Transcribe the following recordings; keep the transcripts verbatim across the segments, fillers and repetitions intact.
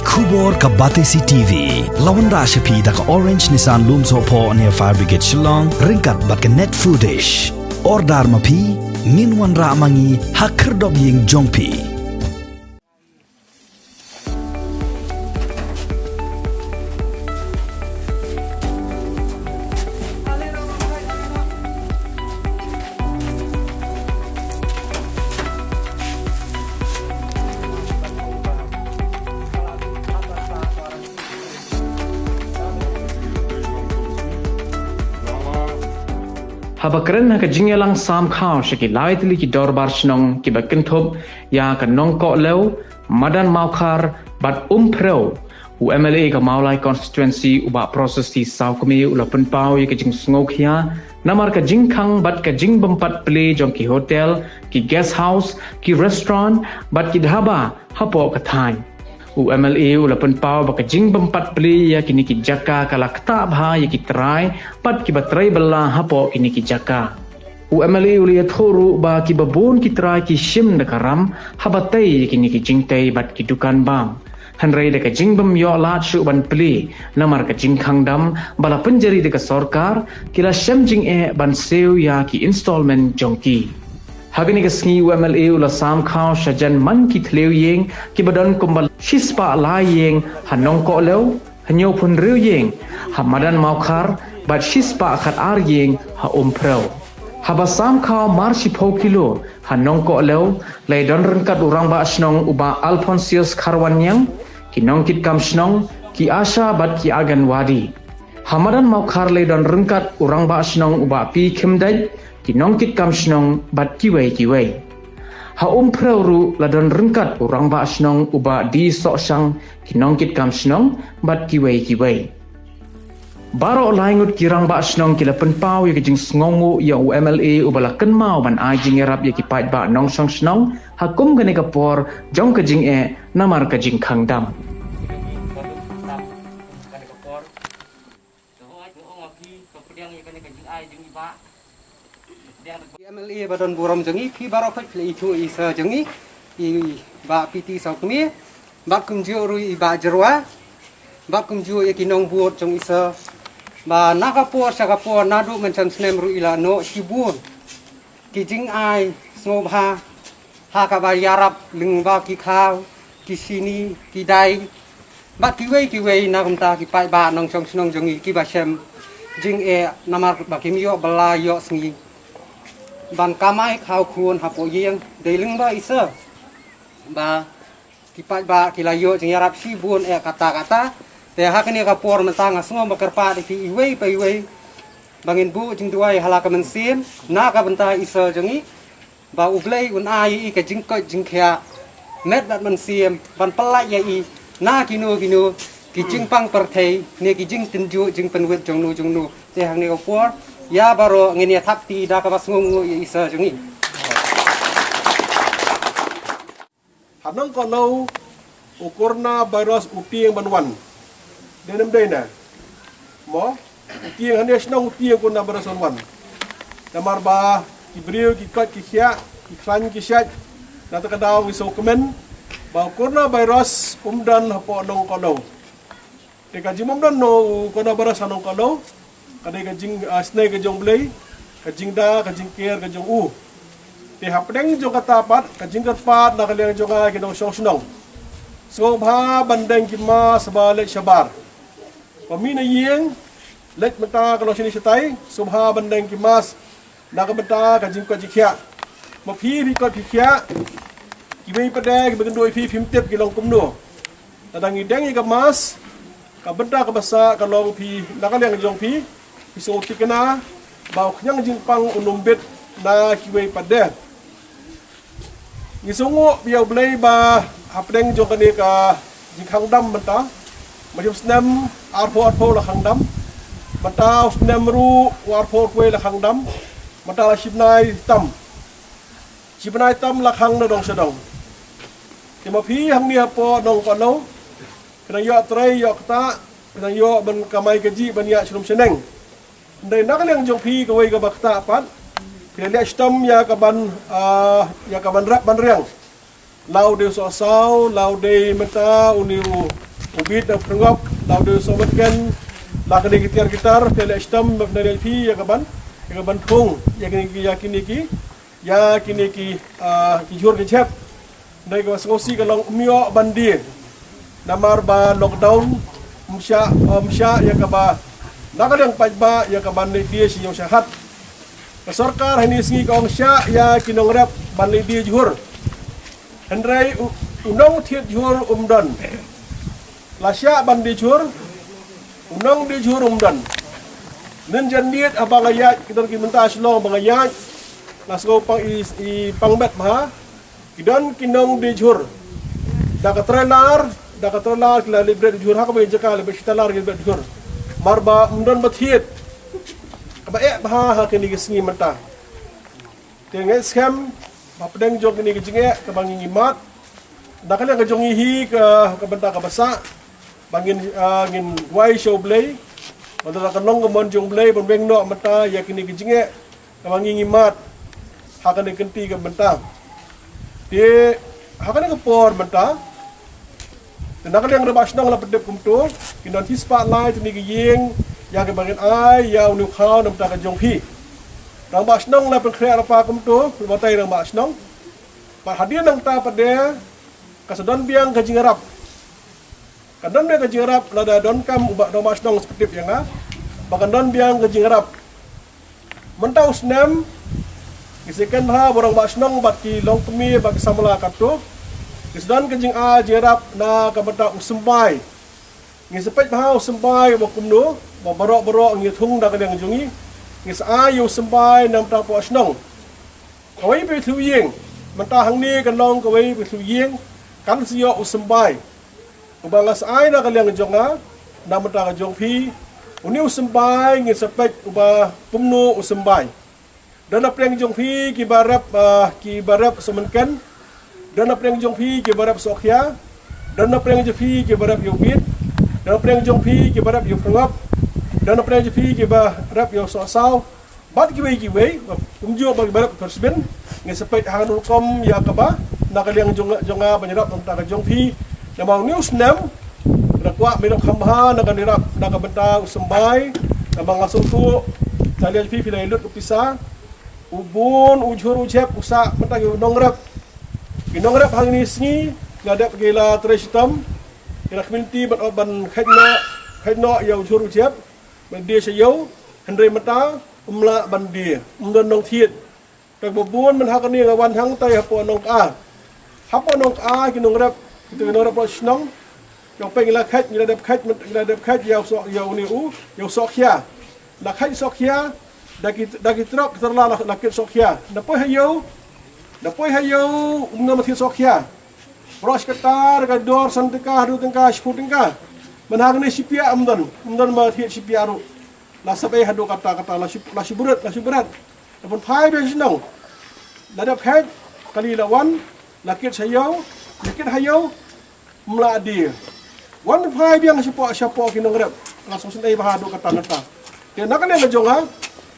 Khubor ka Batesi T V la wanrah sha phi da ka Orange Nissan Lumsohphoh near Fire Brigade Shillong ryngkat bad ka Net Foodish. Order ma phi, ngin wanrah ma ngi ha khyrdop ïing jong phi. Haba kren ha ka jingïalang sam khaw sha ki lai tylli ki dorbar shnong kiba kynthup ïa ka Nongkohlew, Madan Mawkhar bad Umphrew, u M L A ka Mawlai Constituency u Bah Prasasti Sawkmie u la pynpaw ïa ka jingsngewkhia namar ka jingkhang bad ka jingbympat plie jong ki hotel, ki guest house, ki restaurant bad ki dhaba hapoh ka thaiñ. U M L A u la pynpaw ba ka jingbympat plie ïa kine ki jaka ka la ktah bha ïa ki trai bad kiba trei bylla hapoh kine ki jaka. U M L A u la ïathuh ruh ba kiba bun ki trai ki shim da ka ram haba tei ïa kine ki jingtei bad ki dukan bam. Hynrei da ka jingbym ïoh lad shuh ban plie namar ka jingkhang dam ba la pynjari da ka sorkar, ki la shem jingeh ban siew ïa ki installment jong ki. Ha kane ka sngi u M L A u la sam khaw shajan man ki thliew ïing kiba don kumba shispah lai ïing ha Nongkohlew, hynñiewphew hynriew ïing ha Madan Mawkhar bad shispah khatar ïing ha Umphrew. Haba sam khaw mar shiphew kilo ha Nongkohlew, la ïadon ryngkat u Rangbah Shnong u Bah Alphonsius Kharwanniang, ki nongkitkam shnong, ki ASHA bad ki Anganwadi. Ha Madan Mawkhar la ïadon ryngkat u Rangbah Shnong u Bah P Khymdeit, ki nongkitkam shnong bad kiwei kiwei. Ha Umphrew ruh la don ryngkat u Rangbah Shnong u Bah D Sohshang, ki nongkitkam shnong bad kiwei kiwei. Baroh lai ngut ki Rangbah Shnong ki la pynpaw ïa ka jingsngewnguh ïa u M L A uba la kynmaw ban ai jingïarap ïa ki paidbah nongshong shnong ha kum kane ka por jong ka jingeh namar ka jingkhang dam. Ki M L A ba don burom jong ngi, ki baroh khoit ki la ithuh ïa i sir jong ngi, i Bah P T Sawkmie, bad kumjuh ruh i Bah Jyrwa, bad kumjuh ïa ki nongbud jong i sir, ba na ka por sha ka por naduh mynshem snem ruh i la noh shibun ki jingai sngewbha ha kaba ïarap lyngba ki khaw, ki shini, ki dai bad kiwei kiwei na ka bynta ki paidbah nongshong shnong jong ngi kiba shem jingeh namar ba kim ïoh bylla ïoh sngi ban kamai khaw khun hapoh ïing. Dei lyngba i sir ba ki paidbah ki la ïoh jingïarap shibun eh katta katta. Te ha kane ka por mynta nga sngew ba kyrpad ïa phi iwei pa iwei ba ngin buh jingduwai ha la ka mynsiem na ka bynta i sir jong ngi, ba U Blei un ai ïa i ka jingkoit jingkhiah met bad mynsiem ban pyllait ïa i na kino kino ki jingpang pyrthei ne ki jingtynjuh jingpynwit jong no jong no. Te hangne ka por ïa baroh ngin ïa thap kti da kaba sngewnguh ïa i sir jong ngi. Ha Nongkohlew u corona virus u tieng ban wan. Dei ne ym dei ne? Mo, u tieng, hane shnong u tieng u corona virus ban wan. Namar ba ki briew ki koit ki khiah, ki khlaiñ ki shait. Na kata ka daw ngi sngewkmen ba u corona virus um don hapoh Nongkohlew. Te ka jingmym don u corona virus ha Nongkohlew ka dei ka jing, ah, snei ka jong U Blei, ka jingda, ka jingker ka jong u. Te hapdeng jong kata pat ka jingkyrpad na ka liang jong nga ki nongshong shnong, sngewbha ban deng ki mask ba leit shabar. Ba mih na ïing, leit mynta ka long shane shatai, sngewbha ban deng ki mask na ka bynta ka jingkoit jingkhiah. Ma phi phi koit phi khiah, kiwei pat de kiba kynduh ïa phi phim tip ki long kumno. Lada ngi deng ïa ka mask, ka bynta kaba sah ka long phi na ka liang jong phi, phi sngewthikna ba u khñiang jingpang un ym bit na kiwei pat de. Ngi sngewnguh ïa U Blei ba hapdeng jong kane ka jingkhang dam mynta, mynshem snem arphew arphew la khang dam, mynta u snem ruh u arphew arphew wei la khang dam, mynta la shibnai tam. Shibnai tam la khang na dong sha dong. Te ma phi hangne hapoh Nongkohlew, phi nang ïoh trei ïoh ktah, phi nang ïoh ban kamai kajih ban ïaid sha rum sha neng. Hynrei na ka liang jong phi kawei kaba ktah pat, phi la leh shitom ïa ka ban, ah, ïa ka ban rep ban riang. La u dei u sohsaw, la u dei mynta une u u Bit na Pyrngop, la u dei u Sohmynken, la kane ki tiar ki tar, phi la leh shitom, ba phi la leh phi, ïa ka ban, ïa ka ban thung, ïa kine ki, ïa kine ki, ïa kine ki, ah, ki jhur ki jhep. Dei kaba sngewsih ka long ym ïoh ban die. Namar ba lockdown, ym shah, ym shah ïa kaba, na ka liang paidbah, ïa ka ban leit die sha ïew sha hat. Ka sorkar hangne sngi ka ong shah ïa ki nongrep ban leit die jhur. Hynrei u, u nongthied jhur um don. La shah ban die jhur, u nongdie jhur um don. Nin jan miet haba nga ïaid, ki don ki bynta Shillong ba nga ïaid, la sngewpang i, i pangmet bha, ki don ki nongdie jhur. Da ka trailer, da ka trailer ki la leit bret jhur, ha kawei ka jaka leit bret shi trailer ki bret jhur. Namar ba ym don ba thied. Kaba eh bha ha kine ki sngi mynta. Te nga ngeit skhem ba hapdeng jong kine ki jingeh kaba ngi ngi mad, na ka liang ka jong ngi hi ka, ka bynta kaba sah, ba ngin, ah, ngin duwai sha U Blei, ba lada ka long ka mon jong U Blei ban weng noh mynta ïa kine ki jingeh kaba ngi ngi mad ha kane ka kynti ka bynta. Te ha kane ka por mynta, te na ka liang Rangbah Shnong la pyndep kumto, kin don shispah lai tylli ki ïing ïa kiba ngin ai ïa une u khaw na bynta ka jong phi. Rangbah Shnong la pynkhreh lypa kumto, lypa tai Rangbah Shnong. Bad hadien nangta pat de, ka sa don biang ka jingïarap. Kan don biang ka jingïarap, lada donkam u Rangbah Shnong sa pyntip ïa nga ba kan don biang ka jingïarap. Mynta u snem, ngi sa ken bha ba u Rangbah Shnong bad ki longkmie bad ki samla katto, ngi sa don ka jingai jingïarap na ka bynta u symbai. Ngi sa peit bha u symbai ba kumno, ba baroh baroh ngi thung da ka liang jong ngi, ngi sa ai ïa u symbai na bynta u Rangbah Shnong. Kawei pat u ïing, mynta hangne kan long kawei pat u ïing, kan sa ïoh u symbai. Uba nga sa ai na ka liang jong nga, na bynta ka jong phi, une u symbai ngin sa peit uba kumno u symbai. Don na pdeng jong phi kiba rep, ah, kiba rep Sohmynken. Don na pdeng jong phi kiba rep Sohkhia. Don na pdeng jong phi kiba rep ïa u Bit. Don na pdeng jong phi kiba rep ïa u Pyrngop. Don na pdeng jong phi kiba rep ïa u Sohsaw. Bad kiwei kiwei, kumjuh bad kiba rep First Bin, ngi sa peit ha kano rukom ïa kaba na ka liang jong, jong nga ban ïarap na ka bynta ka jong phi. Namar une u snem, nga kwah me ïarap kham bha na ka ïarap na ka bynta u symbai. Namar nga sngewthuh, ka liang phi phi la lut u pisa. U bun u jhur u jhep u sah mynta ki nongrep. Ki nongrep hangne sngi, la dep ki la trei shitom, ki la khmih lynti ban, ban khait noh, khait noh ïa u jhur u jhep. Ban die sha ïew, hynrei mynta ym lah ban die, ym don nongthied. Peit ba bun mynta ha kane nga wan hangtai hapoh Nongkha. Hapoh Nongkha ki nongrep, kita ki nongrep Rangbah Shnong, ki ong peit ngi la khait, ngi la dep khait, ngi la dep khait ïa u Soh, ïa une u, ïa u Sohkhia. La khait Sohkhia, da ki, da ki trok ki trailer la, la kit Sohkhia. Da poi ha ïew, da poi ha ïew, ym don ba thied Sohkhia. Baroh shi katta, ka dor san tyngka, haduh tyngka, shiphew tyngka. Mynta ha kane shi piah ym don, ym don ba thied shi piah ruh. La sep ei haduh katta katta, la shu, la shu bret, la shu bret. La pynphai biang sha shnong. La dep khait, kali la wan, la kit sha ïew, la kit ha ïew, ym lah die. Wan pynphai biang shapoh, shapoh ki nongrep. La sngewsynei bha haduh katta katta. Te na ka liang ka jong nga,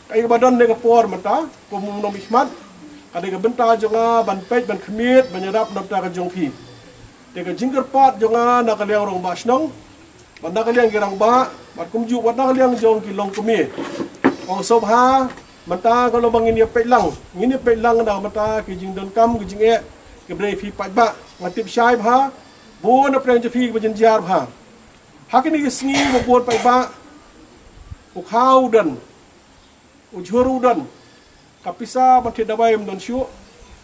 kaei kaba don ne ka por mynta, kum u nongmihkhmat, ka dei ka bynta jong nga ban peit, ban khmih, ban ïarap na bynta ka jong phi. Te ka jingkyrpad jong nga na ka liang u Rangbah Shnong, bad na ka liang ki rangbah, bad kumjuh bad na ka liang jong ki longkmie. Ong sngewbha, mynta ka long ba ngin ïa peit lang, ngin ïa peit lang na ka bynta ki jingdonkam, ki jingeh kiba dei phi paidbah. Nga tip shai bha, bun na pdeng jong phi kiba jynjar bha. Ha kine ki sngi ba bun paidbah, u khaw u don, u jhur u don, ka pisa ban thied dawai ym don shuh,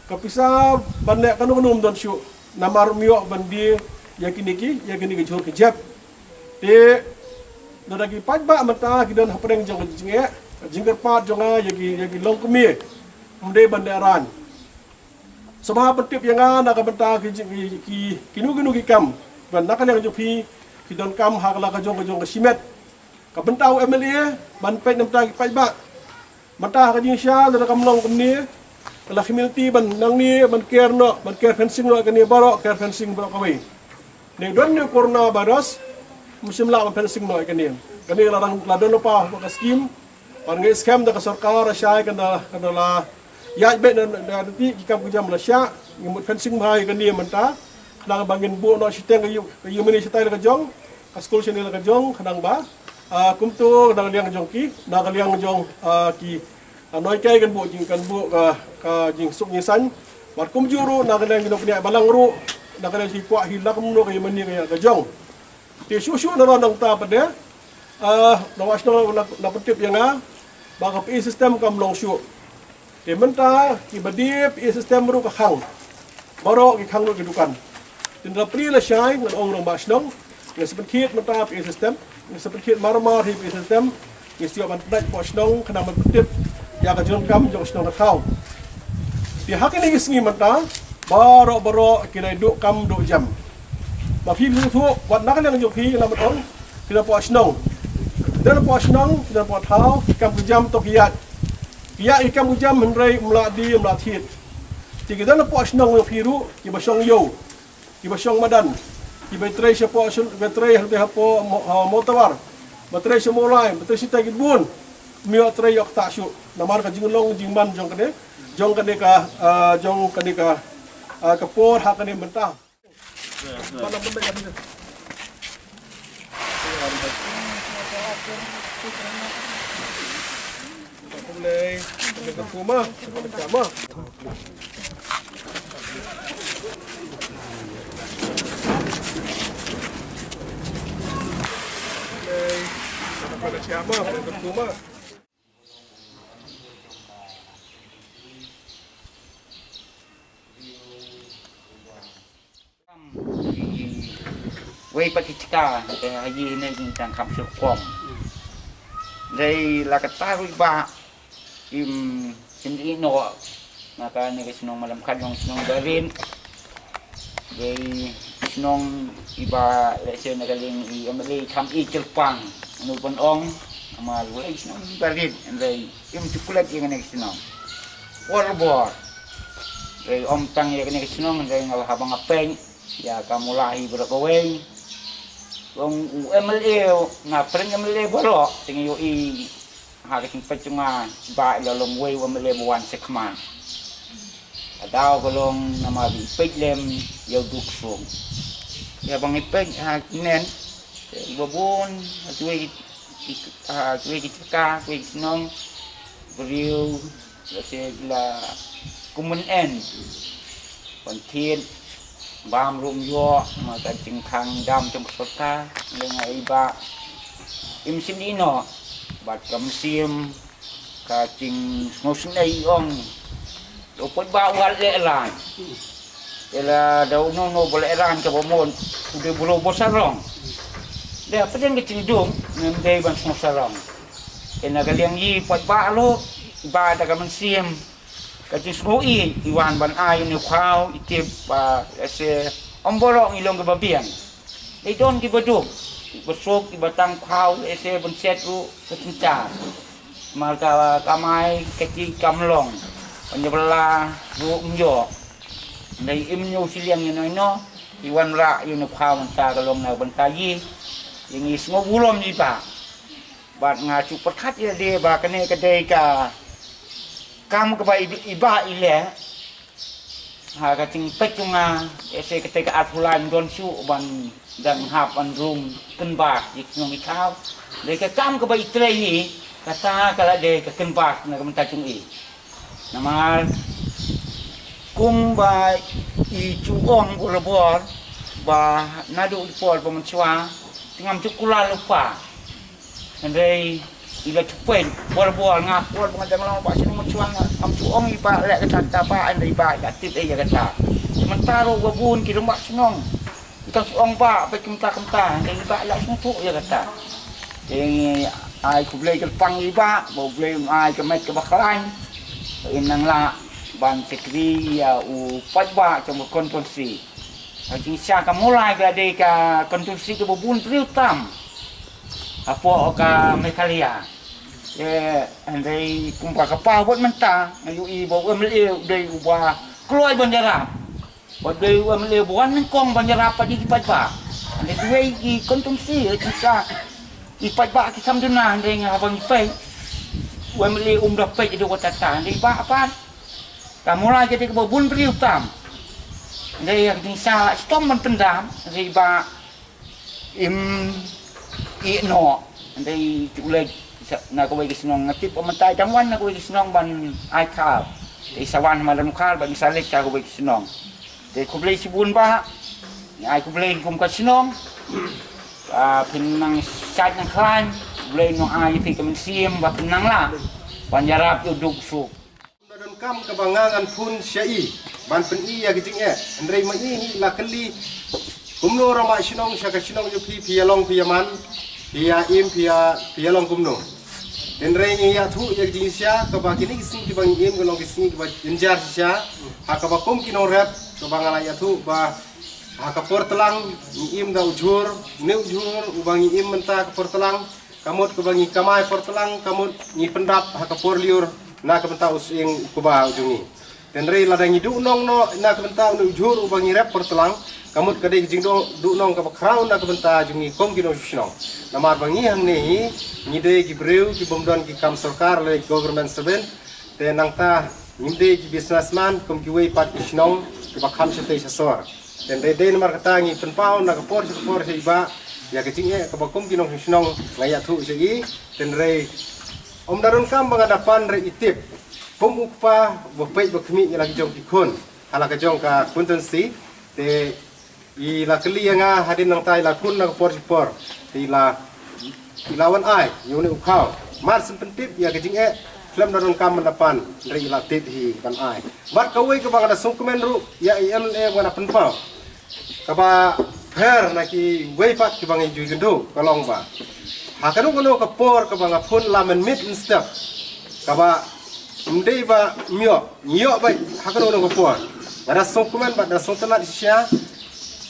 ka pisa ban leh kano kano ym don shuh. Namar ym ïoh ban die ïa kine ki, ïa kine ki jhur ki jhep. Te lada ki paidbah mynta ki don hapdeng jong ka jingeh, ka jingkyrpad jong nga ïa ki, ïa ki longkmie, ym dei ban lehrain. Sngewbha pyntip ïa nga na ka bynta ki, ki, ki, kino kino ki kam, ban na ka liang jong phi, ki donkam ha ka la ka jong ka jong ka shimet. Ka bynta u M L A ban peit na bynta ki paidbah. Mynta ha ka jingshisha lada kam long kumne, ka la khmih lynti ban nangne, ban ker noh, ban ker fencing noh kane baroh, ker fencing baroh kawei. Ne don ne u coronavirus, ym shym lah ban fencing noh ïa kane. Kane la dang, la don lypa ha ka skim. Bad nga ngeit skhem da ka sorkar lashai kan da, kan da la ïaid beit na, na, na ti ki kam ki jam lashai, ngi mut fencing bha ïa kane mynta. Khnang ba ngin buh noh shiteng ka ïing, ka ïing mane shatai la ka jong. Ka skul shane la ka jong khnang ba, ah, kumto na ka liang jong ki, na ka liang jong, ah, ki, ah, nonghikai kan buh jing, kan buh ka, ka jingsuk jingsaiñ. Bad kumjuh ruh na ka liang jong ki nongpynïaid balang ruh, na ka liang jong ki kwah hi la kumno ka ïa mane ka ïa ka jong. Te shuh shuh na nangta pat de, ah, na Wah Shnong na, na pyntip ïa nga ba ka P A system kam long shuh. Te mynta kiba dei P A system ruh ka khang. Baroh ki khang ruh ki dukan. Te nda pri lashai ngan ong rong ba shnong. Nga sa pynkhied mynta P A system. Nga sa pynkhied mar mar hi P A system. Nga sa ïoh ban pyndat poh shnong khnang ban pyntip ïa ka jingkam jong shnong ka thaw. Te ha kine ki sngi mynta baroh baroh ki dei duh kam duh jam. Ba phi phi thuh wat na ka liang jong phi la mat ong. Phi la poh shnong. Phi la poh shnong, phi la poh thaw, ki kam ki jam to ki ïaid. Ïa i kam u jam hynrei um lah die um lah thied. Te ki don hapoh shnong jong phi ruh kiba shong ïew, kiba shong madan, kiba trei shapoh shon, kiba trei hapoh, hapoh mo-, ha, Mawtawar, ba trei sha Mawlai, ba trei sha tai ki bun. Ym ïoh trei ïoh ktah shuh namar ka jinglong jingman jong kane, jong kane ka, ah, jong kane ka, ah, ka por ha kane mynta. Wei pat ki jaka, eh, ha ïing ne jingtang kham suk kong. Dei la kata ruh ba im sendiri no na kane ka shnong Malamkhat, long shnong Barit. Dei shnong iba lehse na ka liang i M L A kham i kyrpang. Anu ban ong, namar wei shnong Barit, dei im chocolate ïa kane ka shnong. Bor bor. Dei ym tang ïa kane ka shnong, dei nga la haba nga peit ïa ka mula hi baroh kawei. Long u M L A, nga pyrshang M L A baroh, te nga ïohi ha ka jingpeit jong nga ba i la long wei u M L A ba wan sha khmat. Ka daw ka long namar ba i peit lem ïa u duk sung. Ïa ba ngi peit ha kinen, te i ba bun ha kiwei ki, ki, ha kiwei ki jaka, kiwei ki shnong, briew, la se la kumne en. Ban thied bam rum ïoh, ma ka jingkhang dam jong ka sorkar, leng ai ba im sien ïa no, bad ka mynsiem, ka jingsngewsynei ong. Dei u paidbah u leh ran. Ïa la da uno uno ba leh ran kaba mon, u dei u briew ba sarong. Dei hapdeng ka jingdum, ngim dei ban sngew sarong. Ïa na ka liang i paidbah ruh, ba da ka mynsiem. Ka jingsngew i, i wan ban ai ïa une u khaw, i tip ba, lehse, ym baroh ngi long kiba biang. Dei don kiba duk, kiba suk, kiba tang khaw, lehse ban set ruh, ka jingshai. Namar ka kamai, ka ti kam long, ban ïa bylla ruh ym ïoh. Dei im ñiew shiliang ïa no ïa no, i wanrah ïa une u khaw mynta ka long na ka bynta i, ïa ngi sngew burom i ba. Bad nga shu pyrkhat ïa lade ba kane ka dei ka kam kaba i, i ba i leh. Ha ka jingpeit jong nga, ïa se kata ka arphew lai ym don shuh ban dang hap ban rung kynbas ïa ki nong ki thaw. Dei ka kam kaba i trei hi, kata ka la dei ka kynbas na ka bynta jong i. Namar kumba i ju ong barabor ba naduh i por ba mynshuwa, te ngam ju kular lypa. Hynrei i la ju peit barabor, nga por ba nga dang long ba sien mynshuwa, ngam ju ong i ba leh kata kata ba, hynrei ba i la tip ïa kata. Mynta ruh ba bun ki rangbah shnong, i tang shu ong ba peit kumta kumta, hynrei i ba i la sngewthuh ïa kata. Te ai khublei kyrpang i ba, ba U Blei un ai ka met kaba khlaiñ, ba in nang lah ban shakri ïa u paidbah jong ka constituency. Ka jingshah ka Mawlai ka la dei ka constituency kaba bun briew tam hapoh ka Meghalaya. Te hynrei kumba ka paw bad mynta, nga ïohi ba u M L A u dei uba kloi ban ïarap. Bad u dei u M L A uba wan nyngkong ban ïarap pat ïa ki paidbah. Hynrei kiwei ki constituency, ki sa, ki paidbah ki sam duna, hynrei nga haba ngi peit, u M L A um da peit ïa u kata kata, hynrei ba pat. Ka Mawlai ka dei kaba bun briew tam. Hynrei ïa ka jingshah la shitom ban pyndam, hynrei ba Im i noh, ndei tu lek na kawei ka shnong, nga tip ba mynta i dang wan na kawei ka shnong ban ai khar. Te i sa wan ha Madan Mukhar bad i sa leit sha kawei ka shnong. Te khublei shibun bah, ngi ai khublei kum ka shnong. Ah, phin nang shait nang khlaiñ, khublei nong ai phi ka mynsiem ba phin nang lah ban ïarap ïa u duk suk. Ym da donkam kaba nga ngan phone sha i ban pyni ïa ka jingeh, hynrei ma i hi la kylli kumno Rangbah Shnong sha ka shnong jong phi, phi ïa long phi ïa man, phi ïa im, phi ïa, phi ïa long kumno. Hynrei ngi ïathuh ïa ka jingshisha kaba kine ki sngi kiba ngi im ka long ki sngi kiba jynjar shisha. Ha kaba kum ki nongrep kaba nga la ïathuh ba ha ka por tlang ngi im da u jhur, une u jhur uba ngi im mynta ka por tlang, ka mut kaba ngi kamai por tlang, ka mut ngi pyndap ha ka por lyiur na ka bynta u sying u kba u jong ngi. Hynrei lada ngi duh nong noh na ka bynta une u jhur uba ngi rep por tlang, ka mut ka dei ka jingduh, duh nong kaba khraw na ka bynta jong ngi kum ki nongshong shnong. Namar ba ngi hangne hi ngi dei ki briew ki bym don ki kam sorkar lane government servant, te nangta ngim dei ki businessman kum kiwei pat ki shnong kiba kham shatei shasor. Hynrei dei namar kata ngi pynpaw na ka por sha ka por sha i bah ïa ka jingeh kaba kum ki nongshong shnong nga ïathuh sha i. Hynrei ym da donkam ba nga da pan, hynrei i tip kum u kpa ba peit ba khmih ïa la ki jong ki khun ha la ka jong ka constituency. Te i la kylli ïa nga hadien nangta i la khun na ka por sha ka por. Te i la, i la wan ai ïa une u khaw. Mar shen pyntip ïa ka jingeh khlem da donkam ban da pan, hynrei i la tip hi ban ai. Bad kawei kaba nga da sngewkmen ruh ïa i M L A ba nga da pynpaw, kaba pher na kiwei pat kiba ngi ju ïakynduh, ka long ba ha kano kano ka por kaba nga phone la mynmiet mynstep, kaba ym dei ba ym ïoh, ngi ïoh beit ha kano kano ka por. Nga da sngewkmen bad da sngewtynnat shisha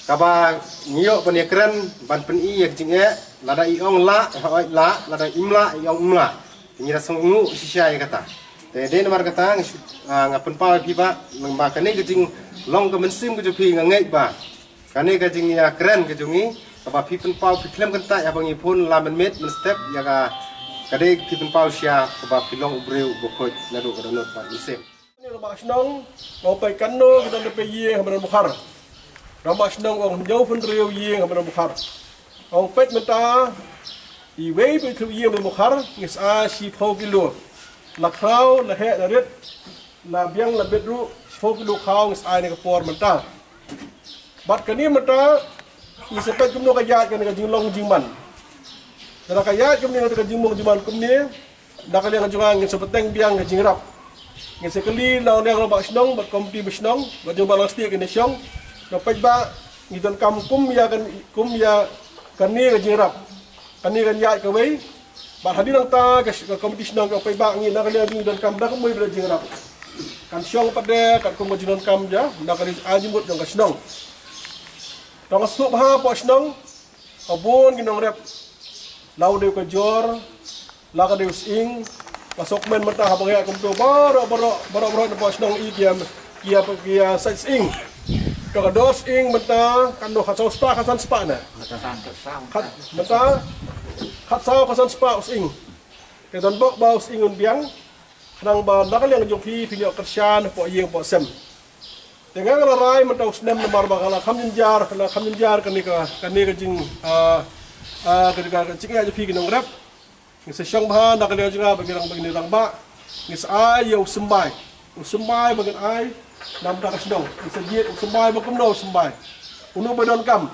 kaba ngi ïoh ban ïakren ban pyni ïa ka jingeh, lada i ong lah, i hoi lah, lada im lah, i ong im lah. Te ngi da sngewnguh shisha ïa kata. Te dei namar kata nga shu, ah, nga pynpaw ïa phi bah, namar ba kane ka jinglong ka mynsiem ka jong phi nga ngeit ba kane ka jingïakren ka jong ngi kaba phi pynpaw, phi khlem kyntait haba ngi phone la mynmiet mynstep ïa ka, ka dei phi pynpaw shisha kaba phi long u briew uba khuid naduh ka dohnud bad mynsiem. Rangbah Shnong, nga ong peit katno ki don da peit ïing ha Madan Mukhar. Rangbah Shnong ong hynñiew phew hynriew ïing ha Madan Mukhar. Nga ong peit mynta iwei pa iwei ïing ha Madan Mukhar ngi sa ai shiphew kilo. La khraw, la heh, la rit, la biang, la bit ruh, shiphew kilo khraw ngi sa ai ne ka por mynta. Bad kane mynta ngi sa peit kumno ka ïaid kane ka jinglong jingman. Lada ka ïaid kumne, ka jinglong jingman kumne, na ka liang jong nga ngin sa bteng biang ka jingïarap. Ngin sa kylli na ka liang Rangbah Shnong bad komiti ba shnong bad jong ba lang stie kane shong. Nga peit ba ngi donkam kum ïa kan, kum ïa kane ka jingïarap, kane kan ïaid kawei. Bad hadien nangta ka, ka komiti shnong ka peit ba ngi na ka liang ngi donkam da kumwei ba da jingïarap. Kan shong pat de katkum ka jingdonkam ja na ka liang ai jingmut jong ka shnong. Tang suk bha hapoh shnong. Ka bun ki nongrep, la u dei ka jor, la ka dei u sying, ka sokmen mynta haba ngi ïa kumto baroh baroh baroh baroh na ba shnong i ki ïa ki ïa ki ïa sait sying. To ka dor sying mynta kan noh khatsaw spah khatsan spah na. Khat mynta khatsaw khatsan spah u sying. Te don bok ba u sying un biang. Khnang ba na ka liang jong phi phin ïoh kyrshan hapoh ïing hapoh sem. Te nga nga la rai mynta u snem namar ba nga la kham jynjar, nga la kham jynjar kane ka, kane ka jing, ah, ah, ka, ka, ka jingeh jong phi ki nongrep. Ngi sa shong bha na ka liang jong nga ba ngi rang, ba ngi rang ba ngi sa ai ïa u symbai. U symbai ba ngin ai na mynta ka shnong. Ngi sa jied u symbai ba kumno u symbai. Uno ba donkam.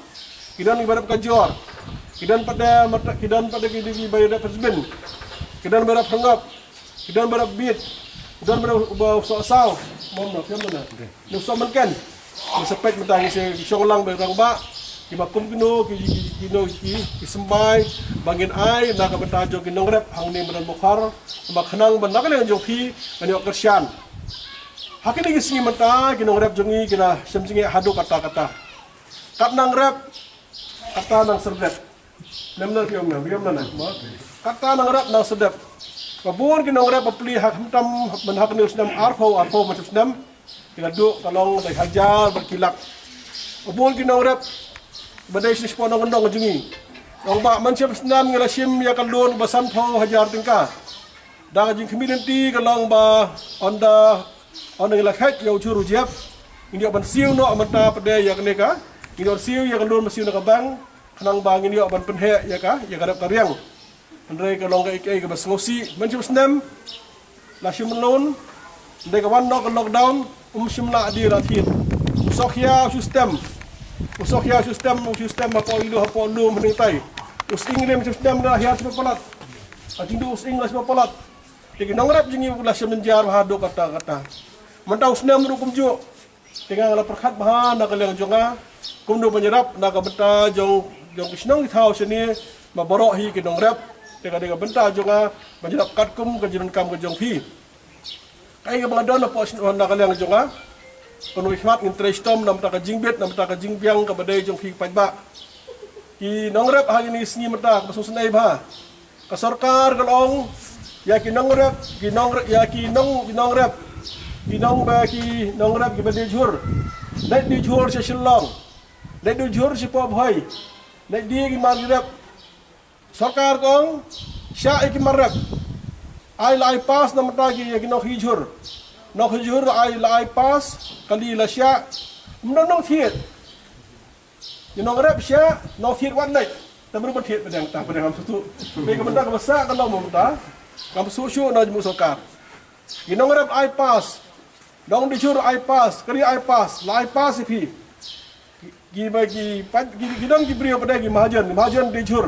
Ki don ba rep ka jor. Ki don pat de, ki don pat de ki, ki ba rep husband. Ki don ba rep hangop. Ki don ba rep bit, ki don ba rep ba soh saw. Mom no, phi ong na. Ni soh mynken. Ni sa peit mynta ngi sa shong lang ba rang ba. Ki ba kum kino ki, ki, ki, kino ki, ki symbai ba ngin ai na ka bynta jong ki nongrep hangne Madan Mukhar. Ba khnang ba na ka liang jong phi ngan ïoh kyrshan. Ha kine ki sngi mynta ki nongrep jong ngi ki la shem jingeh haduh katta katta. Kat nang rep, katta nang serdep. Lem na phi ong na, phi ong na na. Katta nang rep nang serdep. Ba bun ki nongrep ba plie ha khamtam ban ha kane u snem arphew, arphew ban snem. Ki la duh ka long dei hajar bad ki lak. Ba bun ki nongrep ba dei shi spah nong nong jong ngi. Ong ba man shi snem ngi la shim ïa ka loan ba sanphew hajar tyngka. Da ka jingkhmih lynti ka long ba ynda, ynda ngi la khet ïa u jhur u jep, ngi ïoh ban siew noh mynta pat de ïa kane ka, ngi ïoh siew ïa ka loan ban siew na ka bank. Khnang ba ngin ïoh ban pynheh ïa ka, ïa ka rep ka riang. Hynrei ka long kaei kaei kaba sngewsih, mynshem snem la shim loan, hynrei ka wan noh ka lockdown, um shym la die la thied. U sohkhia u shu stem, u sohkhia u shu stem, u shu stem hapoh ïing hapoh lum hynrei tai. U sying lem shim snem la hiar shim palat. Ka jingduh u sying la shim palat. Te ki nongrep jong ngi la shim jynjar bha haduh katta katta. Mynta u snem ruh kumjuh. Te nga la pyrkhat bha na ka liang jong nga, kumno ban ïarap na ka bynta jong, jong ki shnong ki thaw shane, ba baroh hi ki nongrep. Te ka dei ka bynta jong nga ban ïarap katkum ka jingdonkam ka jong phi. Kaei kaba nga don hapoh shnong na ka liang jong nga, kano i khmat ngin trei shitom na bynta ka jingbit, na bynta ka jingbiang kaba dei jong phi paidbah. Ki nongrep ha kine ki sngi mynta kaba sngewsynei bha. Ka sorkar ka la ong ïa ki nongrep, ki nongrep, ïa ki nong, ki nongrep, ki nong ba ki nongrep kiba die jhur. Leit die jhur sha Shillong, leit die jhur sha Pobhoi, leit die ki mar rep. Sorkar ka ong shah ïa ki mar rep. Ai la ai pass na bynta ki, ïa ki nongkhie jhur. Nongkhie jhur ai la ai pass, kali la shah. Ym don nongthied. Ki nongrep shah, nongthied wat leit. Te mano ban thied, pdeng ta, pdeng ngam sngewthuh. Te ka bynta kaba sah ka long mynta, ngam sngewthuh shuh na jingmut sorkar. Ki nongrep ai pass, nong die jhur ai pass, kali ai pass, la ai pass ïa phi. Ki, ki ba ki, pa-, ki, ki don ki briew pat de ki mahajon, ki mahajon die jhur.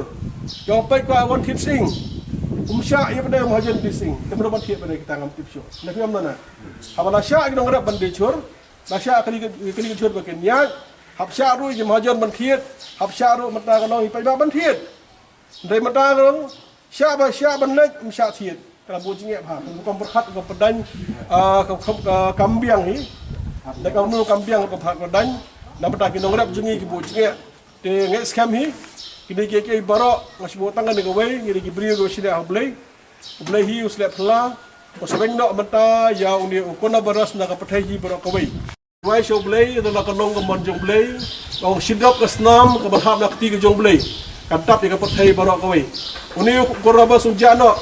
Ki ong peit ko ai wan thied sying. Um shah ïa pat de mahajon die sying. Te mano ban thied pat de kita, ngam tip shuh. Na phi ong na na. Haba la shah ki nongrep ban die jhur. La shah kali, kali ka jhur ba kin ïaid. Hap shah ruh ki mahajon ban thied. Hap shah ruh mynta ka long i paidbah ban thied. Hynrei mynta ka long shah ba shah ban leit, ym shah thied. Ka la buh jingeh bha. Ka kam pyrkhat, ka pyrdain, ah, ka, ka, ka kam biang hi. Da ka mut kam biang, ka pyrkhat pyrdain. Na bynta ki nongrep jong ngi ki buh jingeh. Te ngeit skhem hi. Kine kiei kiei baroh nga shu buh tang kane kawei, ngi dei ki briew kiba shaniah ha U Blei. U Blei hi u sleh phylla, u sa weng noh mynta ïa une u coronavirus na ka pyrthei hi baroh kawei. Wai sha U Blei, da la ka long ka mon jong U Blei, ong shidop ka snam kaba hap na kti ka jong U Blei. Kan tap ïa ka pyrthei baroh kawei. Une u coronavirus un jah noh,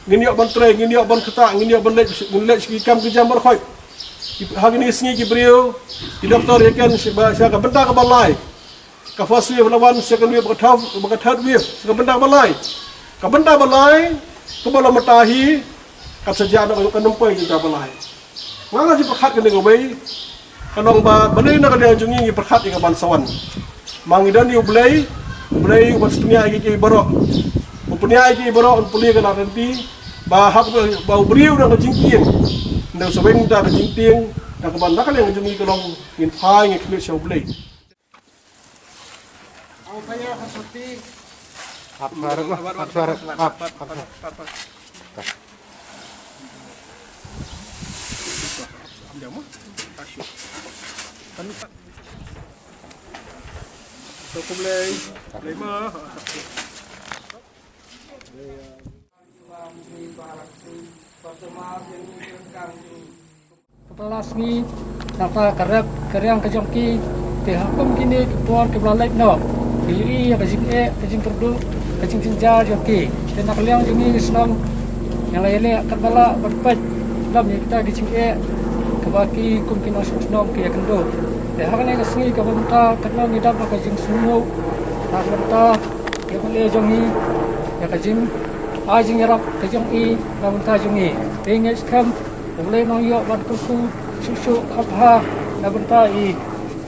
ngin ïoh ban trei, ngin ïoh ban ktah, ngin ïoh ban leit, ngin leit sha ki kam ki jam baroh khoit. Ki, ha kine sngi ki briew, ki doktor ïa ken sha ba, sha ka bynta kaba lai. Ka first wave la wan, second wave, ka third, ka third wave, ka bynta ba lai. Ka bynta ba lai, kaba la mynta hi, ka sa jah noh ka nongpoi ka bynta ba lai. Nga nga ju pyrkhat kane kawei, ka long ba, balei na ka liang jong ngi ngi pyrkhat ïa ka ban sa wan. Ma ngi don ïa U Blei, U Blei u ban sa pynïaid ïa kiei kiei baroh. U pynïaid ïa kiei baroh, un pule ka la rynti, ba hap ba u briew da ka jingtieng. Nda u sa weng da ka jingtieng, da ka ban na ka liang jong ngi ka long, ngin phai ngin khmih sha U Blei. Kaba la sngi, nangta ka rep, ka riang ka jong ki, te ha kum kine ki por kiba la leit noh, ki ïohi ïa ka jingeh, ka jingkyrduh, ka jingjynjar jong ki. Te na ka liang jong ngi ki shnong, ngi la ïaleh katba lah ban peit lem ïa kita ki jingeh, kaba ki kum ki nongshong shnong ki ïakynduh. Te ha kane ka sngi kaba mynta, katno ngi dap ha ka jingsngewnguh, na ka bynta ïa ka leh jong ngi, ïa ka jing, ai jingïarap ka jong i, na ka bynta jong ngi. Te ngi ngeit skhem, U Blei un nang ïoh ban kyrkhu shuh shuh kham bha na ka bynta i,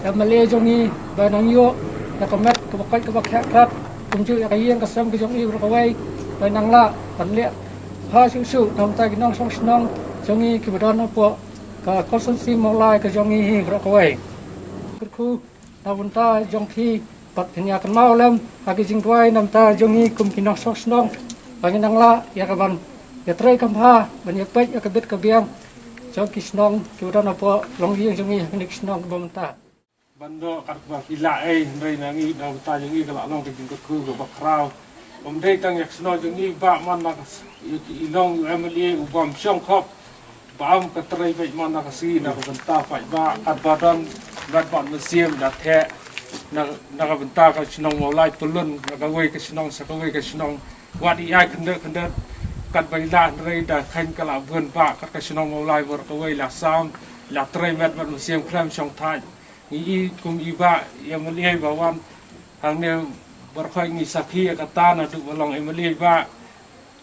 ïa ka leh jong ngi, ba nang ïoh ïa ka met kaba koit kaba khiah krad, kumjuh ïa ka ïing ka sem ka jong i baroh kawei, ba nang lah ban leh bha shuh shuh na ka bynta ki nongshong shnong jong ngi kiba don hapoh ka constituency Mawlai ka jong ngi hi baroh kawei. Kyrkhu na ka bynta jong phi, bad phin ïa kynmaw lem ha ki jingduwai na ka bynta jong ngi kum ki nongshong shnong, ba ngin nang lah ïa ka ban ïatrei kham bha, ban ïa peit ïa ka bit ka biang jong ki shnong kiba don hapoh longïing jong ngi ha kine ki shnong kiba mynta. Ban doh kat kaba phi lah ei, hynrei na ngi na ka bynta jong ngi ka la long ka jingkyrkhu kaba khraw. Ym dei tang ïa ka shnong jong ngi bah, man la ka s-, ïa ki, i long u M L A u bym shong khop. Ba ym ka trei beit man la ka sngi na ka bynta paidbah, katba don met bad mynsiem da theh na, na ka bynta ka shnong Mawlai, pyllun na kawei ka shnong sha kawei ka shnong. Wat i ai khyndiat khyndiat katba i lah, hynrei da kheiñ ka la bun bah, kat ka shnong Mawlai baroh kawei la sam, la trei met bad mynsiem khlem shong thait. Ngi i kum i bah, i M L A ba wan hangne Baroh ngi sakhi ïa kata naduh ba long M L A ba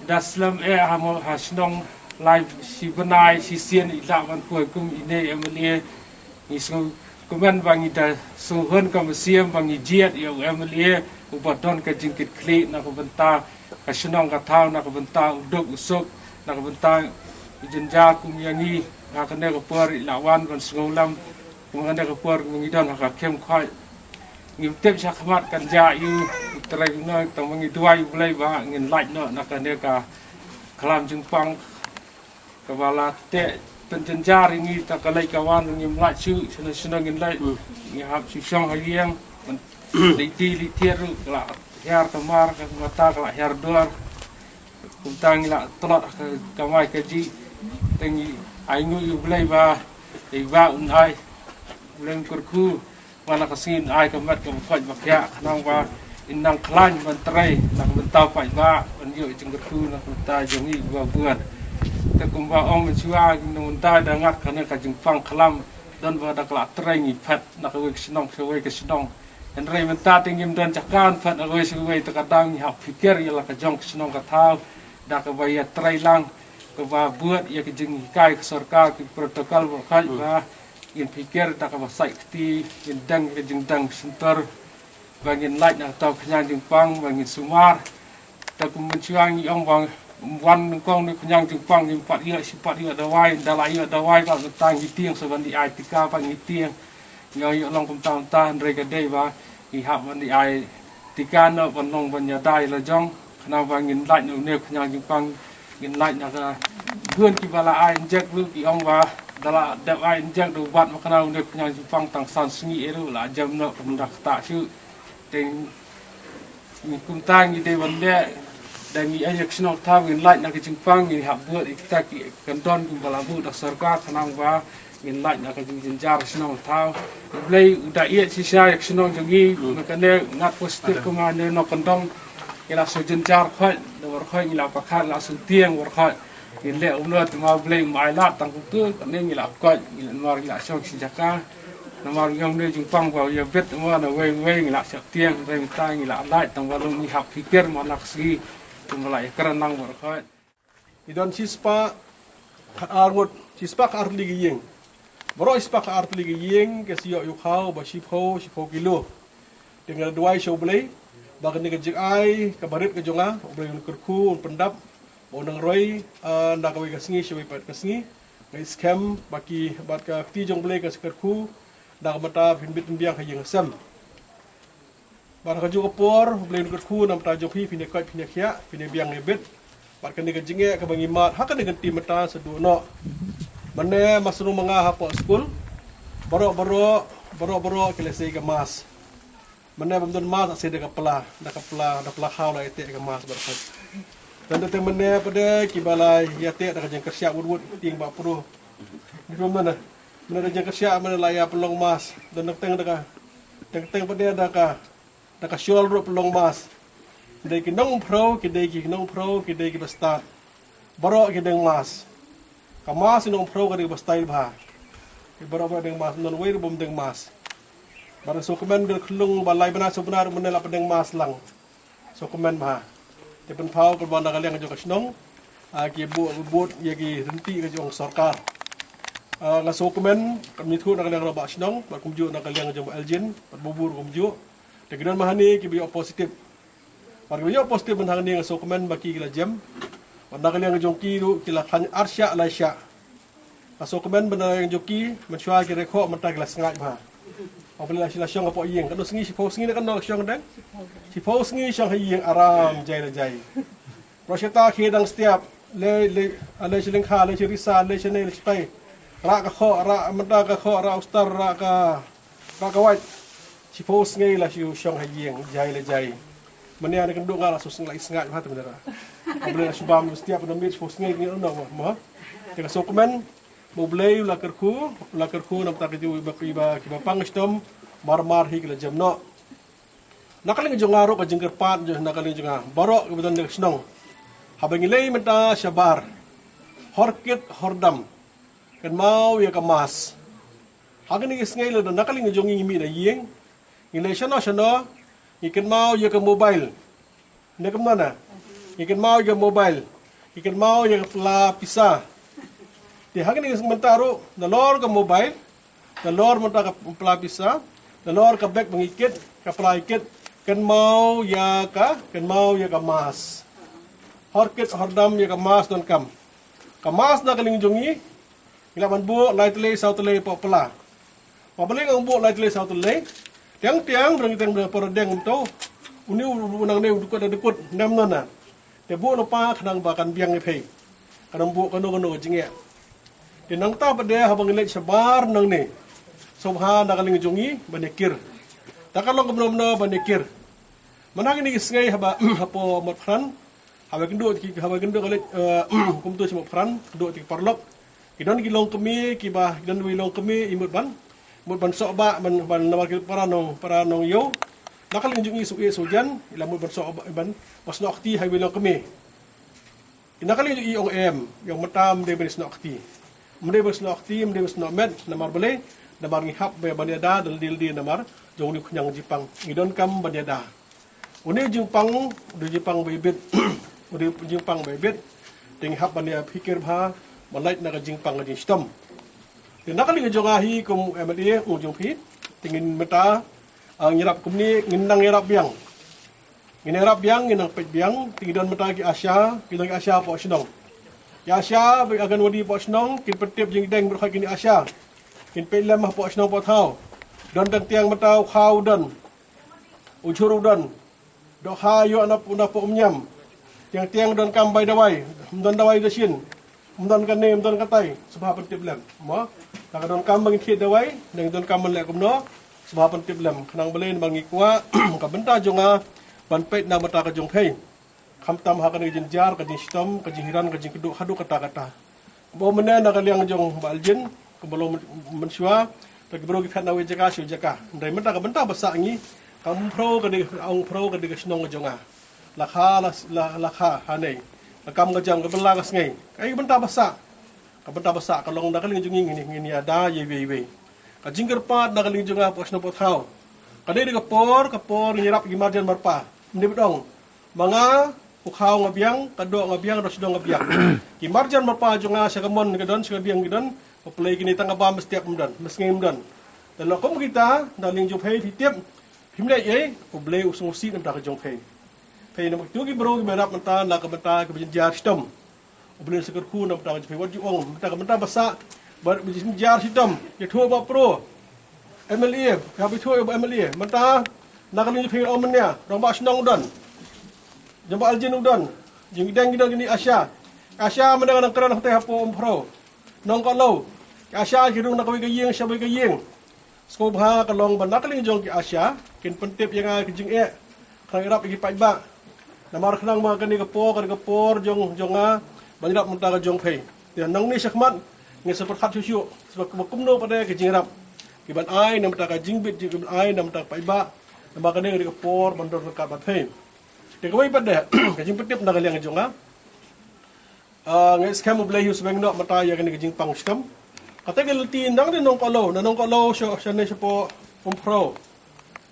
da slem eh ha mo ha shnong lai shi bnai shi sien i lah ban poi kum ine M L A. Ngi sngewkmen ba ngi da sngewhun ka mynsiem ba ngi jied ïa u M L A uba don ka jingkitkhlieh na ka bynta ka shnong ka thaw, na ka bynta u duk u suk, na ka bynta u jynjar kum ïa ngi. Ha kane ka por i la wan ban sngewlem kum kane ka por kum ngi don ha ka khim khoit. Ngim tip shakhmat kan jia ïa u trai u nong, tang ma ngi duwai U Blei ba ngin lait noh na kane ka khlam jingpang kaba la teh pynjynjar ïa ngi ta ka leit ka wan. Ngim lait shuh shano shano ngin leit. Ngi hap shu shong ha ïing. Leit ti leit tiar ruh ka la hiar ka mar ka mata ka la hiar duar. Kumta ngi la tlot ha ka kamai kajih. Te ngi ai nguh ïa U Blei ba dei ba un ai, U Blei un kyrkhu. Ba na ka sngi un ai ka met kaba koit ba khiah khnang ba in nang khlaiñ ban trei na ka bynta paidbah ban ïoh jingkyrkhu na ka bynta jong ngi ba buan. Te kumba ong mynshuwa ngi nang mynta da ngat kane ka jingpang khlam don ba da ka la trei ngi phet na kawei ka shnong sha kawei ka shnong. Hynrei mynta te ngim don jaka ban phet na kawei sha kawei, te ka daw ngi hap phikir ïa la ka jong ka shnong ka thaw da kaba ïa trei lang kaba bud ïa ka jinghikai ka sorkar, ki protocol ba khait ba ngin phikir da kaba sait kti, ngin dang ka jingdang shyntur ba ngin lait na ka khñiang jingpang ba ngin sumar. Te kum mynshuwa ngi ong ba wan nyngkong ne khñiang jingpang ngim pat ïoh shi pat ïoh dawai, da la ïoh dawai ba mynta ngi tieng sa ban di ai tika ba ngi tieng. Ngi ong ïoh long kumta kumta hynrei ka dei ba ngi hap ban di ai tika noh ban long ban ïada ïa la jong khnang ba ngin lait na une u khñiang jingpang, ngin lait na ka bun kiba la ai injek ruh ki ong ba da la dep ai injek ruh bat ma khnang une u khñiang jingpang tang san sngi ei ruh la jem noh kumta kata shuh. Te ngi kumta ngi dei ban leh da ngi ai ïa ka shnong thaw ngin lait na ka jingpang, ngi hap bud ïa kita ki kyndon kumba la buh da sorkar khnang ba ngin lait na ka jingjynjar shnong thaw. U Blei u da ïeit shisha ïa ka shnong jong ngi, ma kane ngat positive kumba ne nongkyndong. Ngi la shu jynjar khoit, da war khoit ngi la pakhat la shu tieng war khoit. Ngi leh um noh te ma U Blei um ai lad tang kumtu, kane ngi la koit, ngi la mar ngi la shong shi jaka. Namar ngi ong ne jingpang ba ïa bit ma na wei wei ngi la shah tieng, hynrei mynta ngi la lait tang ba long ngi hap phikir ma na ka sngi kumba la ïa kren lang war khoit. Ngi don shispah khat ar ngut, shispah khat ar tylli ki ïing. Baroh shispah khat ar tylli ki ïing ki sa ïoh ïa u khaw ba shiphew, shiphew kilo. Te nga duwai sha U Blei ba kane ka jingai kaba rit ka jong nga, U Blei un kyrkhu, un pyndap, ba un nang roi, ah, na kawei ka sngi sha kawei pat ka sngi. Nga ngeit skhem ba ki, bad ka kti jong U Blei ka sa kyrkhu na ka bynta phin bit phin biang ha ïing ha sem. Bad ha kajuh ka por U Blei un kyrkhu na ka bynta jong phi, phin ïa koit, phin ïa khiah, phin ïa biang ïa bit. Bad kane ka jingeh kaba ngi mad ha kane ka kynti mynta sa duh noh. Mynne ma shnong ma nga hapoh skul, baroh baroh, baroh baroh ki la sei ka mask. Mynne bym don mask la sei da ka pla, da ka pla, da pla khaw la ïa teh ka mask baroh. Te mynne pat de kiba la ïa teh da ka jingkyrshan wut wut, tieng ba pruh. Ni pynmynne, mynne da jingkyrshan mynne la ïa pynlong mask. Don teng teng da ka, teng teng pat de da ka, da ka shawl ruh pynlong mask. Dei ki nongpynïaid, ki dei ki nongpynïaid, ki dei kiba stad. Baroh ki deng mask. Ka mask ki nongpynïaid ka dei kaba style bha. Ki baroh baroh deng mask, ym don uwei ruh bym deng mask. Bad nga sngewkmen, dei khlung ba lai bnai saw bnai ruh mynne la pdeng mask lang. Sngewkmen bha. Te pynpaw kyrpad na ka liang jong ka shnong, ah, ki buh, buh ïa ki ryntih ka jong sorkar. Ah, nga sngewkmen, kam ngi thuh na ka liang jong ba shnong, bad kumjuh na ka liang jong ba Elgin, bad bubur kumjuh. Te ki don ma hangne kiba ïoh positive. Bad kiba ïoh positive mynta hangne nga sngewkmen ba ki ki la jem. Bad na ka liang jong ki ruh ki la khlaiñ ar shah lai shah. Nga sngewkmen ba na ka liang jong ki mynshuwa ki rekhoh mynta ki la sngaid bha. Ong phi la shi la shong hapoh ïing. Katno sngi, shiphew sngi ne katno shong dang? Shiphew sngi shong ha ïing aram jai la jai. Baroh shi katta khie dang stiap. Leit, leit, leit shi lyngkha, leit shi risa, leit shane, leit shi tai. Rah ka khoh, rah mynta ka khoh, rah u star, rah ka, rah ka wait. Shiphew sngi la shu shong ha ïing jai la jai. Mynne ïa kynduh nga la shu sngaid, sngaid bha te mynne. Ong phi la shu bam stiap na miet, shiphew sngi ngi ong noh mo. Te nga sngewkmen ba U Blei u la kyrkhu, u la kyrkhu na ka bynta ki jong kiba, kiba pang shitom, mar mar hi ki la jem noh. Na ka liang jong nga ruh ka jingkyrpad jong, na ka liang jong nga baroh kiba don ha ka shnong, haba ngi leit mynta shabar, hor kit hor dam, kynmaw ïa ka mask. Ha kine ki sngi lada na ka liang jong ngi ngi mih na ïing, ngi leit shano shano, Ngi kynmaw ïa ka mobile. Ne kumno na? Ngi kynmaw ïa ka mobile. Ngi kynmaw ïa ka pla pisa. Te ha kane mynta ruh, nalor ka mobile, nalor mynta ka pla pisa, nalor ka bag ba ngi kit, ka pla ngi kit, kynmaw ïa ka, kynmaw ïa ka mask. Hor kit hor dam ïa ka mask donkam. Ka mask na ka liang jong ngi, ngi lah ban buh lai tylli saw tylli hapoh pla. Ba balei nga ong buh lai tylli saw tylli. Tiang tiang, ba dang tiang, ba dang por dang to. Uni u, u nangne u dukut da dukut, nem nona. Te buh lypa khnang ba kan biang ïa phi. Kan ym buh kano kano ka jingeh. Te nangta pat de haba ngi leit shabar nangne, sngewbha na ka liang jong ngi ban ïakir. Ta ka long kumno kumno ban ïakir. Mynta kine ki sngi haba, hapoh Motphran, haba kynduh ki, haba kynduh ka leit, eh, kumto sha Motphran, kynduh ki paralok. Ki don ki longkmie, kiba ki don wei longkmie, i mut ban, mut ban soh ba, ban, ban namar ki para nong, para nongïew. Na ka liang jong i shu ïeh shu jan, i la mut ban soh ba, ban, ban snoh kti ha wei longkmie. Na ka liang jong i ong em, i ong mynta ym dei ban snoh kti. Ym dei ban snoh kti, ym dei ban snoh met, namar balei, namar ngi hap ban, ban ïada da lade lade namar jong une u khñiang jingpang. Ngi donkam ban ïada. Une u jingpang, u dei jingpang ba ibit. U dei jingpang ba ibit. Te ngi hap ban ïa phikir bha, ban lait na ka jingpang ka jingshitom. Te na ka liang jong nga hi kum M L A, u jong phi, te ngin mynta, ah, ngi ïarap kumne, ngin nang ïarap biang. Ngin ïarap biang, ngin nang peit biang, te ngi don mynta ki ASHA, ki don ki ASHA hapoh shnong. Ki ASHA, ba Anganwadi hapoh shnong, kin pyntip jingdeng baroh kine ASHA. Kin peit lem hapoh shnong hapoh thaw. Don tang tiang mynta u khaw u don. U jhur u don. Dohkha ïoh na pu-, na poh Umñiam. Tiang tiang donkam bai dawai. Ym don dawai da shin. Ym don kane, ym don katai. Sngewbha pyntip lem. Mo. Lada donkam ba ngin thied dawai, lada donkam ban leh kumno, sngewbha pyntip lem. Khnang balei ba ngi kwah ka bynta jong nga ban peit na bynta ka jong phi. Khamtam ha kane ka jynjar, ka jingshitom, ka jinghiran, ka jingkyrduh haduh katta katta. Ba mynne na ka liang jong Bah Aljin, kumba long myn-, mynshuwa, te ki briew ki phet na wei jaka sha wei jaka. Hynrei mynta ka bynta ba sah ngi, ka Umphrew ka dei, Umphrew ka dei ka shnong ka jong nga. La kha, la, la, la kha hangne. Ka kam ka jam, ka bylla ka sngi. Kaei ka bynta ba sah? Ka bynta ba sah ka long na ka liang jong ngi, ngin, ngin ïada ïa iwei iwei. Ka jingkyrpad na ka liang jong nga hapoh shnong hapoh thaw. Ka dei ka por, ka por ngi ïarap ki marjan marpa. Ym dei ba dang. Ma nga, u khaw nga biang, ka doh nga biang, ka doh shnong nga biang. Ki marjan marpa jong nga sha ka mon ka don, sha ka biang ka don, ba pynleit kine tang ka bam step ym don, ma sngi ym don. Te lada kum kita, na liang jong phi phi tip, phim leh ei, U Blei u sngewsih na bynta ka jong phi. Phi na bynta ki briew kiba ïarap mynta, na ka bynta kiba jynjar shitom. U Blei u sngewkyrkhu na bynta ka jong phi, wat ju ong, mynta ka bynta ba sah, ba jynjar shitom, ïathuh bad u Pro. M L A, ka ba ïathuh bad M L A, mynta, na ka liang jong phi ong mynne, dang ba shnong u don. Jong Bah Aljin u don. Jingdeng ki don kine ASHA. ASHA mynne ka dang kren hangtei hapoh Umphrew. Nongkohlew. ASHA ki rung na kawei ka ïing sha kawei ka ïing. Sngewbha ka long ba na ka liang jong ki ASHA, kin pyntip ïa nga ki jingeh. Khnang ïarap ïa ki paidbah. Namar khnang ba kane ka por, kane ka por jong, jong nga, ban ïarap mynta ka jong phi. Te nangne shakhmat, ngin sa pyrkhat shuh shuh, sa ba kumno pat de ka jingïarap. Ki ban ai na bynta ka jingbit, ki ban ai na bynta ka paidbah. Namar kane ka dei ka por ban don ryngkat bad phi. Te kawei pat de, ka jingpyntip na ka liang jong nga. Ah, nga skhem U Blei u sbeng noh mynta ïa kane ka jingpang shitom. Kata ka lynti nang de Nongkohlew, na Nongkohlew sha, shane shapoh Umphrew.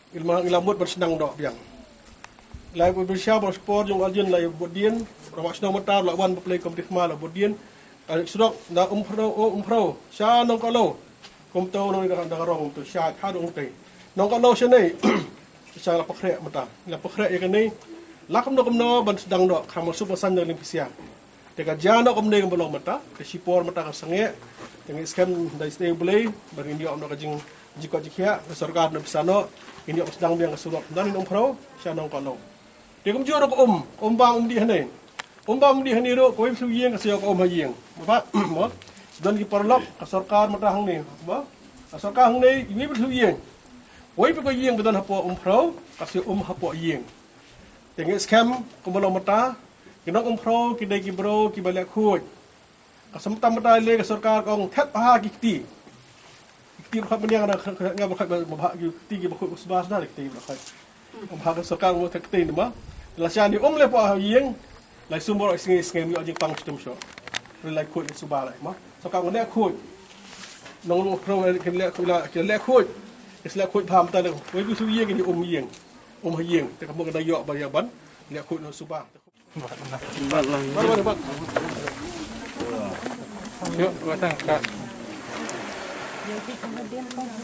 Ngi la, ngi la mut ban sdang doh biang. Lai bad bishar bad spor jong Aljin lai bad dien, Rama shnong mynta la wan ba pynleit kum dih ma la bad dien. Ka surok na Umphrew, oh, Umphrew, sha Nongkohlew. Kumto nong da, da rong to sha, ha dong te. Nongkohlew shane. Sha la pynkhreh mynta. La pynkhreh ïa kane. La kumno kumno ban sdang doh, kham suk ban san da lim pisia. Te ka jia noh kumne kumba long mynta, te shipor mynta ka sangeh. Te ngi skhem da ïa U Blei, ba ngin ïoh noh ka jing, jingkoit jingkhiah, ka sorkar noh pisa noh, ngin ïoh sdang biang ka surok. Mynta na Umphrew, sha Nongkohlew. Te kumjuh ruh ka um, um bam um dih hangne. Um bam um dih hangne ruh, kawei phew ïing ka sa ïoh ka um ha ïing. Ba, mo, don ki paralok, ka sorkar mynta hangne, mo. Ka sorkar hangne, iwei phew ïing. Kawei phew ka ïing ba don hapoh Umphrew, ka sa ïoh um hapoh ïing. Te ngi skhem, kumba long mynta, ki nong Umphrew, ki dei ki briew, kiba leh khuid. Ka sa mynta mynta lei ka sorkar ka ong thet bha ki kti. Ki kti ba khot mynta nga, nga ba khot ba bha ki kti kiba khuid ba suba sdar ki kti ba khot. Ba bha ka sorkar ong thet kti ne ba. Lashai ne um lei hapoh ïing. Lai sum baroh sngi sngi ym ïoh jingpang shitom shuh. Lai khuid suba lai ma. Sorkar ong leh khuid. Nong Umphrew ki leh khuid la, ki leh khuid. Ki leh khuid bha mynta lei. Wei ki shu ïing ki um ïing. Pom ha ïing, te ka mut ka da ïoh ba ïa ban leh khuid noh suba. Bat lang. Bat, bat, bat. Ïoh, batang ka.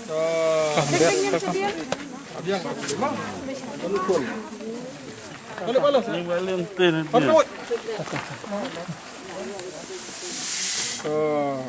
Ah. Ah, biar. Biar. Balik, balik. Ni balik, ni. Balik. Ah.